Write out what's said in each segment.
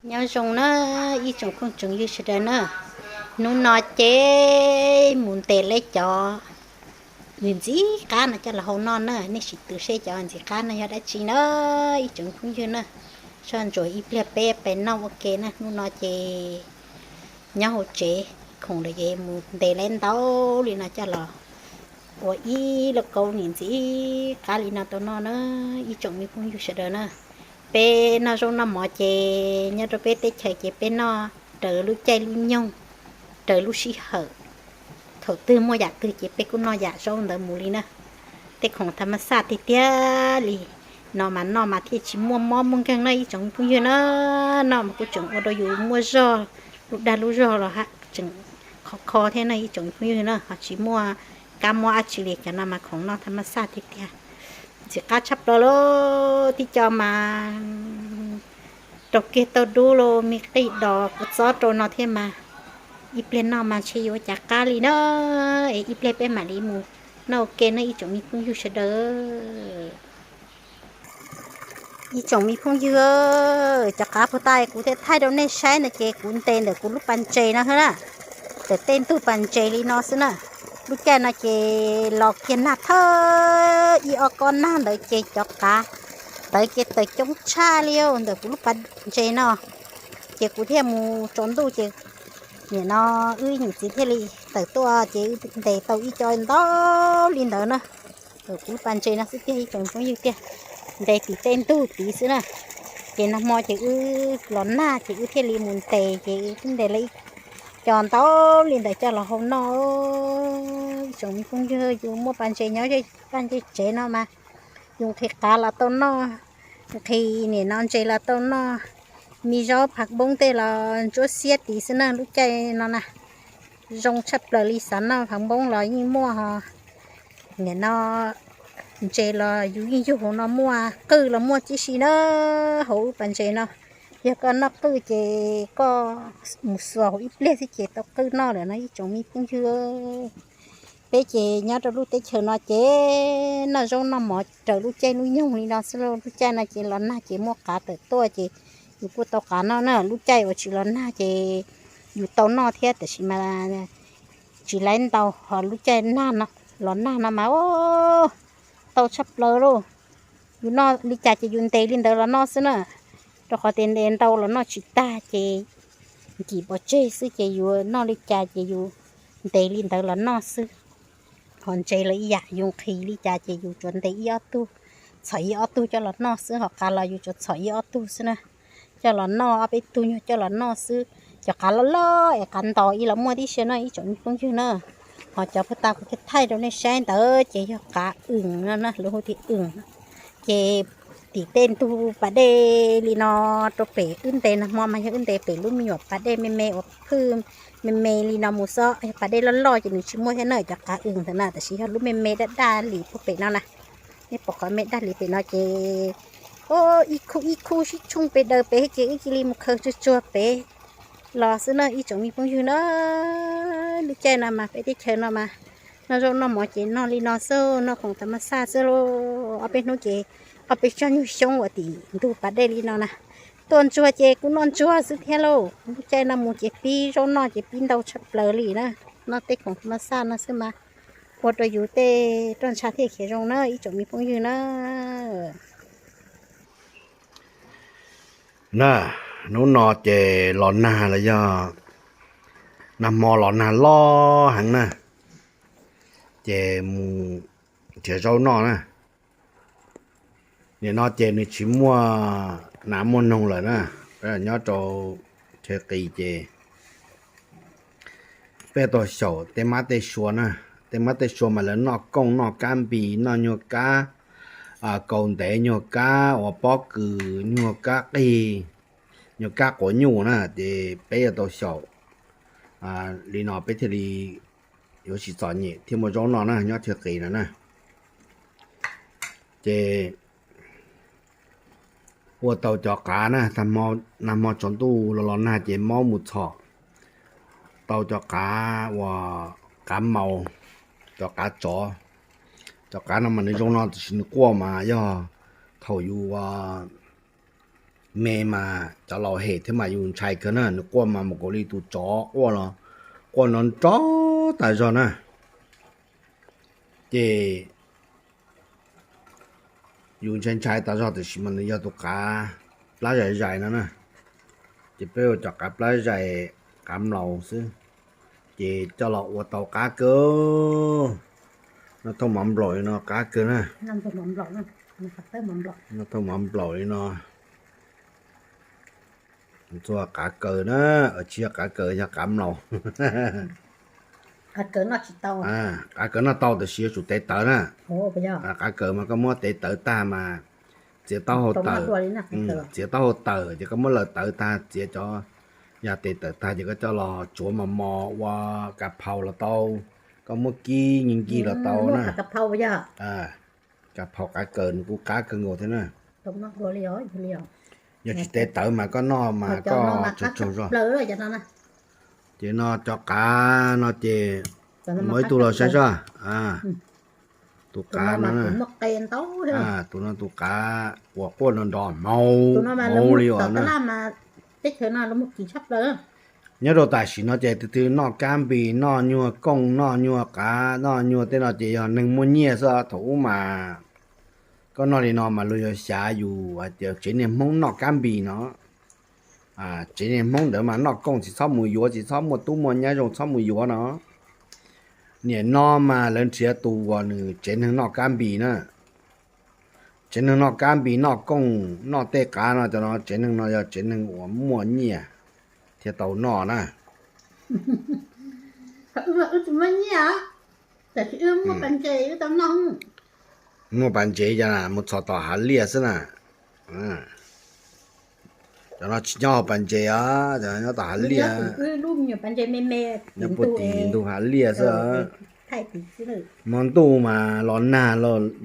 Nyob zoo na ib tsoom phooj tsoom ywg sawv daws na, hnub no ces mus ntes lawv cov ntxim qab no coj los hau noj na, nej sim twv seb cov ntxim qab no yog dab tsi na ib tsoom phooj ywg na. Soj ntsuam ib pliag peb pais noj ua ke na, hnub no ces nyob hauv tsev khoom lawm ces mus ntes lawv ntau li no coj los ua ib lauj kaub nim ntxim qab li no tau noj na ib tsoom me phooj ywg sawv daws na. Peb noj zaub noj mov ces nyob rau peb teb chaws ces peb noj raws lub caij lub nyoog, raws lub sij hawm, thaum twg muaj yam twg ces peb kuj noj yam zaub ntawd mus li na. Tej khoom tham mas xaj tiag tiag li no mas noj mas thiaj tsis muaj mob muaj nkeeg na ib tsoom me phooj ywg na. Noj mas kuj tseem ua rau yus muaj zog, lub dag lub zog los tseem khov kho thiab na ib tsoom me phooj ywg na, ho tsis muaj kab mob dab tsi li. Cov no mas khoom noj tham mas xaj tiag tiag, ntxim qab tshaj plaws lauj. Tib co mas rau kiag tauj dub los me qij dos kua txob rau no thiab mas ib pliag noj mas ntshe yuav ua cas qab li na. Es ib pliag peb mam li mus noj ua ke na ib tsoom me phooj ywg sawv daws. Ib tsoom me phooj ywg, cov qav puag ta kuv thiaj thaij rau nej saib no ces kuv ntes ntawm kuv lub pas ntses no na, ntawm tej ntug pas ntses li no xwb na. Lub caij no ces los kiag nag thawj ib ob kob nag ntawd ces cov qav tawv ces tawv coob tshaj li ntawm kuv lub pas ntses no. Ces kuv thiaj mus tsaus ntuj ces nim no wb niam txiv thiaj li tawm tuaj ces wb ntes tau ib co ntau li ntawd na. Kuv lub pas ntses no xwb tiag ib tsoom phooj ywg tiag, ntes tim tej ntug tid xwb na. Ces nag hmo ces wb los nag ces wb thiaj li mus ntes ces wb ntes lawv ib co ntau li ntawd coj los hau noj. Ib tsoom me phooj ywg, yus muaj pas ntses nyob, pas ntses tsev no mas yus nqhis qav los tau noj, nqhis nim no ntses los tau noj, me zaub phav npoob tej los ntsuab xiab tid xwb na lub caij no na. Zoo tshaj plaws li, xav noj phav npoob los yeej muaj ho. Nim no ntses los yus yeej yug hauv no muaj, qwj los muaj tib si na. Hauv wb pas ntses no, yog koj noj qwj ces koj mus xuas hauv ib pliag xwb ces tau qwj noj lawm no ib tsoom me phooj ywg. Peb ces nyob rau lub teb chaws no ces noj zaub noj mov raws lub caij lub nyoog li no xwb lauj. Lub caij no ces los nag ces muaj qav tawm tuaj ces yus kuj tau qav noj na. Lub caij uas tsis los nag ces yus tau noj thiab tab sis mas tsis laib ntau, ho lub caij nag no, los nag no mas tau tshaj plaws lauj. Yus noj li cas ces yus ntes li ntawd los noj xwb na, rau qhov tias ntes ntau los noj tsis tag ces nkim pov tseg xwb ces yus noj li cas ces yus ntes li ntawd los noj xwb. Ho ntses los ib yam, yus nqhis li cas ces yus tsuas ntes ib ob tug, txhom ib ob tug coj los noj xwb, ho qav los yus tsuas txhom ib ob tug xwb na, coj los noj, ob peb tug nyuag coj los noj xwb. Cov qav loj loj es qav ntos ib los muaj tib si no ib tsoom me phooj ywg na. Ho cov puag ta kuv thiaj thaij rau nej saib ntawd ces yog qav wm no na, lawv hu tias wm. Ces tim tej ntug pas dej li no rau pem wb ntes nag hmo mas yog wb ntes pem lub me nyuam pas dej me me uas phwj me me li no mus xwb. Yog pas dej loj loj ces nws tsis muaj thiab na cov qav wm ntawd na, tab sis yog lub me me daj daj li puag pem no na. Nej pom qhov me daj li pem no ces ib khub ib khub sib tshooj pes daws pem ces wb cia li mus khaws tsuag tsuag pem los xwb na ib tsoom me phooj ywg na. Lub caij no mas peb teb chaws no mas noj zaub noj mov ces noj li no xwb, noj khoom tham mas xaj xwb lauj. Ob peb hnub ces ob peb tsob nyuag xyoob uas tim ntug pas dej li no na, tuaj ntsuag ces kuj noj ntsuag xwb thiab lauj. Lub caij no mus ces pib zaub noj ces pib ntau tshaj plaws li na, noj tej khoom tham mas xaj no xwb mas ua rau yus tej roj ntsha thiaj khiav zoo na ib tsoom me phooj ywg na. Na, hnub no ces los nag los yog nag hmo los nag loj heev na, ces mus nrhiav zaub noj na. Nim no ces nws tsis muaj nas muaj noog lawm na, nyob rau chaw qis ces peb tau xyaum tej mab tej sua na. Tej mab tej sua mas lawv noj kooj, noj kab npis, noj nyuag kab kaus ntev, nyuag kab uas pob kws, nyuag kab qig, nyuag kab quav nyuj na, ces peb yuav tau xyaum li no peb thiaj li yuav tsis txom nyem thiab muaj zaub noj na, nyob chaw qis no na. Ces ua tau cov qav na, nag hmo tsaus ntuj los los nag ces maub mus txhom tau cov qav uas qav maus, cov qav tsov. Cov qav no mas nws zoo no tiam sis nws quaj mas yog thaum yus ua me mas cov laus hem thiab mas yus ntshai kawg na, nws quaj mas mus kaus li tus tsov quaj los quaj nrov nrov tas zog na. Ces yus ntshai ntshai tas zog tiam sis mas nws yog tus qav plab zais zais no na. Ces peb ua cov qav plab zais, qav mlaus xwb, ces coj los ua tau qab kawg. Noj thooj mov nplaum li no qab kawg na. Noj thooj mov nplaum li no. Txua qav kaws na, tsis yog qav kaws, yog qav mlaus. Qav kaws noj tau tiam sis yuav tsum tev tawv na. Qav kaws mas koj muab tev tawv tag mas txiav taub hau tawm, txiav taub hau tawm ces koj muab lawm tawv tag, txiav cov yas tes tawm tag ces koj coj los tsuav mos mos ua kas phaus los tau, koj muab kib nkig nkig los tau na. Kas phaus qav kaws nws kuj qab kawg nkaus thiab na. Yog tsis tev tawv mas koj noj mas koj tsaug tsaug zog. Ces no cov qav no ces muaj ib tug los saib soj. Tus qav no, tus no tus qav uas quaj nrov nrov hmauv hmauv li os na. Nyob rau tam sim no ces tus twg noj kab npis, noj nyuag kooj, noj nyuag qav, noj nyuag tej no ces yog neeg muaj nyiaj xwb. Thaum ub mas koj noj li no mas luag yuav xyav yus hais tias tsev neeg Hmoob noj kab npis no. Tsev neeg Hmoob ntawd mas noj kooj tsis txhob mus yuav, tsis txhob muaj tub muaj nyab zoo txhob mus yuav no. Nim no mas lawv nrhiav tus uas nws tsev neeg noj kab npis na. Tsev neeg noj kab npis noj kooj noj tej qav no, cov no tsev neeg no yog tsev neeg uas muaj nyiaj thiaj tau noj na. Muaj pas ntses cas mus txhos tom hav liaj xwb na. Cov no tsis nyob hauv pas ntses os, cov no nyob tom hav liaj, nyob puag tim ntug hav liaj xwb. Hmo ntuj mas los nag,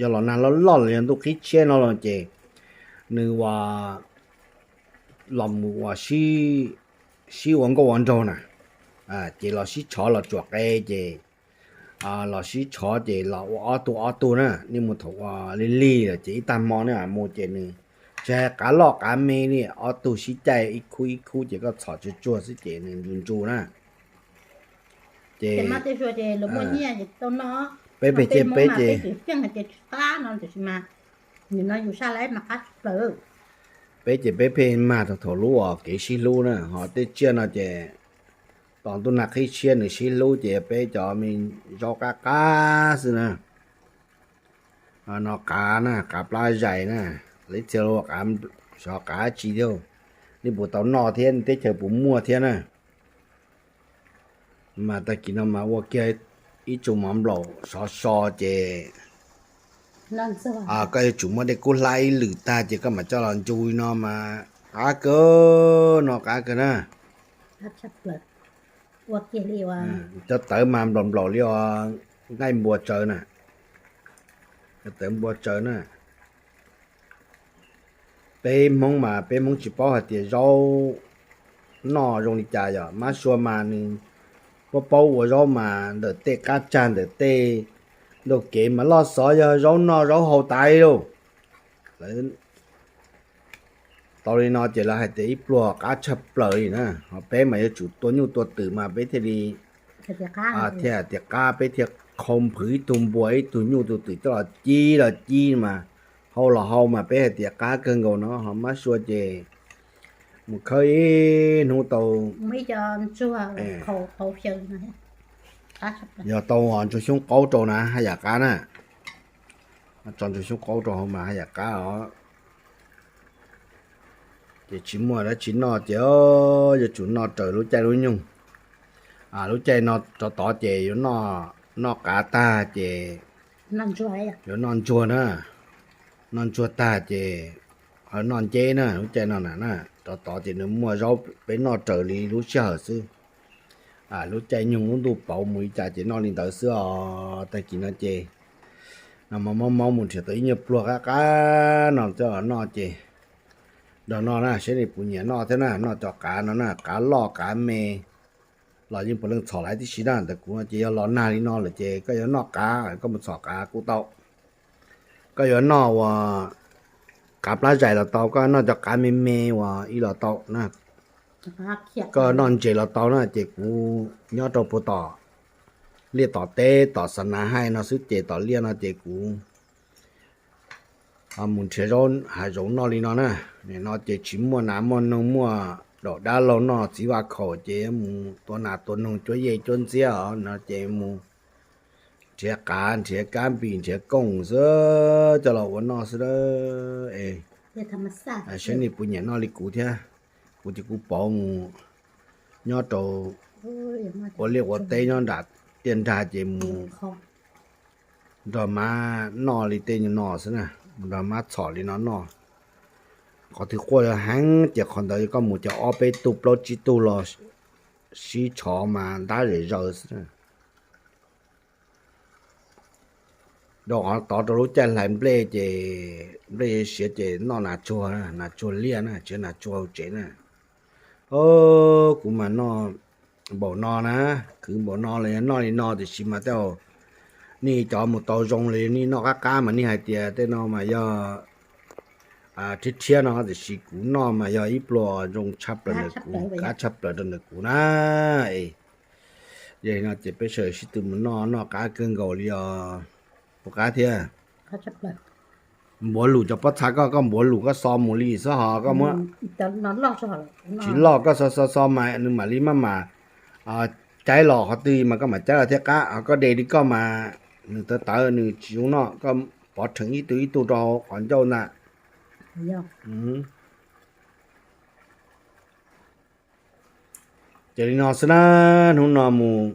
yog los nag loj loj los yog ntuj qhib tshiab no los ces nws ua los mus ua sib ua nkauj ua nraug na, ces los sib tshov los tsuam qe ces los sib tshov ces los ua ob tug ob tug na. Nej mus thaum ua lig lig lawm ces ib tag hmo nej mus ces nws tsis hais qav loj qav me li, ob tug sib caij ib khub ib khub ces koj txhom tsuag tsuag xwb ces nws ntsus ntsus na. Ces peb peb ces peb ces peb ces peb pheej mag thaum thaum lub uas kev sib hlub na, ho tej tsiaj no ces tos ntuj nag qhib tshiab nws sib hlub ces peb cov me zaub qab qab xwb na. No qav na, qav plab zais na, lawv txia ua qav, xyov qav tsi thiab, nej puas tau noj thiab teb chaws puas muaj thiab na. Mas tag kis no mas ua kiag ib tsu mov nplaum sov so ces koj yuav tsum muab dej kub hlab ib lwm tag ces koj mam coj los ntsu li no mas qab kawg, no qab kawg na. Cov tawv mas nplaum nplaum li os, nqaij npua tsawv na. Cov tawv npua tsawv na. Peb Hmoob mas peb Hmoob tsis paub hais tias zaub noj zoo li cas, yog mab sua mas nws paub paub ua zaub mas ntawm tej qab tsag ntawm tej ntug kev mas loj xov yog zaub noj zaub haus tas li lauj. Tau li no ces lawv hais tias ib pluag qab tshaj plaws li na, ho peb mas yuav tsum tua nyuj tua twm mas peb thiaj li, thiaj tias qab, peb thiaj qhau nphwv ib tug npua ib tug nyuj tus twm coj los ci los ci mas hau los hau mas peb hais tias qab kawg nkaus no, ho mab sua ces mus khawb ib hnub tau, yog tau ntsuag xyoob qaub rau na haj yam qab na. Tso ntsuag xyoob qaub rau hauv mas haj yam qab os. Ces tsis muaj dab tsi noj ces yuav tsum noj raws lub caij lub nyoog. Lub caij no rov tod ces yuav noj qav tag ces yuav noj ntsuag na. Noj ntsuag tag ces ho noj nceb na, lub caij no na na. Rov tod ces nws muaj zaub peb noj raws li lub sij hawm xwb. Lub caij nyoog lub ntuj pauv mus li cas ces noj li ntawd xwb os. Tag kis no ces no mob mob mus nrhiav tau ib nyuag pluag qab qab no coj los noj ces nrog noj na, seb nej puas nyiam noj thiab na. Noj cov qav no na, qav loj qav me los yeej puav leej txhom laiv tib si na. Ntawm kuv no ces yog los nag li no lawm ces koj yuav noj qav koj mus txhom qav kuj tau. Koj yuav noj ua qav plab zais los tau, koj noj cov qav me me uas ib los tau na, koj noj ntses los tau na, ces kuv nyob rau puag tom liaj tom teb tom xa nas haij no xwb, ces tom liaj no ces kuv mus nrhiav zaub hav zoov noj li no na. Nim no ces tsis muaj nas muaj noog muaj daum dab laug noj txiv vaj khaum, ces mus tua nas tua noog cuab yej cuab ntxiab os no, ces mus nrhiav qav nrhiav kab npis nrhiav kooj xwb coj los ua noj xwb. Saib nej puas nyiam noj li kuv thiab. Kuv ces kuv pauv mus nyob rau ua liaj ua teb nyob nram tiaj nrag ces mus nrog mab noj li tej no xwb na, mus nrog mab txhom li no noj. Qhov twg quaj heev ces qhov ntawd koj mus cov ob peb tug plaub tsib tug los sib tshov mas ntab zem zaws xwb na. Rau qhov tod rau lub caij hlais nplej ces nplej siav ces noj nas tsuag, nas tsuag liaj na, tsis yog nas tsuag hauv tsev na. Kuv mas noj npaum no na, khwv npaum no los yog noj li no, tiam sis mas tej zaum nej cov mus tau zoo li nej noj qab qab mas nej hais tias tej no mas yog rhiab rhiab no, tiam sis kuv noj mas yog ib pluag zoo tshaj plaws ntawm kuv, qab tshaj plaws rau ntawm kuv na. Yog li no ces peb sawv daws sib tw mus noj, noj qab kawg nkaus li os. Puas qab thiab? Npuav lus cov pob txha koj, koj npuav lus koj xo mus li xwb ho koj muab tsis loj koj xo xo xo mas nws mam li maj mam caib los qhov twg mas koj mam caib los thiaj qab. Koj de li koj mas nws tawv tawv nws tsis zoo noj, koj pov rheev ib tug ib tug rau hauv qhov ncauj ntag. Ces li no xwb na, hnub no mus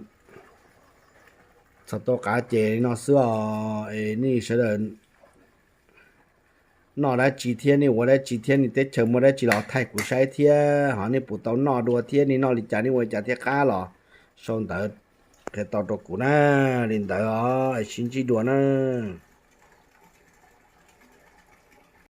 txog tau qav ces li no xwb os. Es nej sawv daws noj dab tsi thiab nej ua dab tsi thiab nej teb chaws muaj dab tsi los thaij kuv saib thiab, ho nej puas tau noj dua thiab nej noj li cas nej ua li cas thiab qab los sau ntawv qhia tau rau kuv na. Li ntawd os, sib ntsib dua na.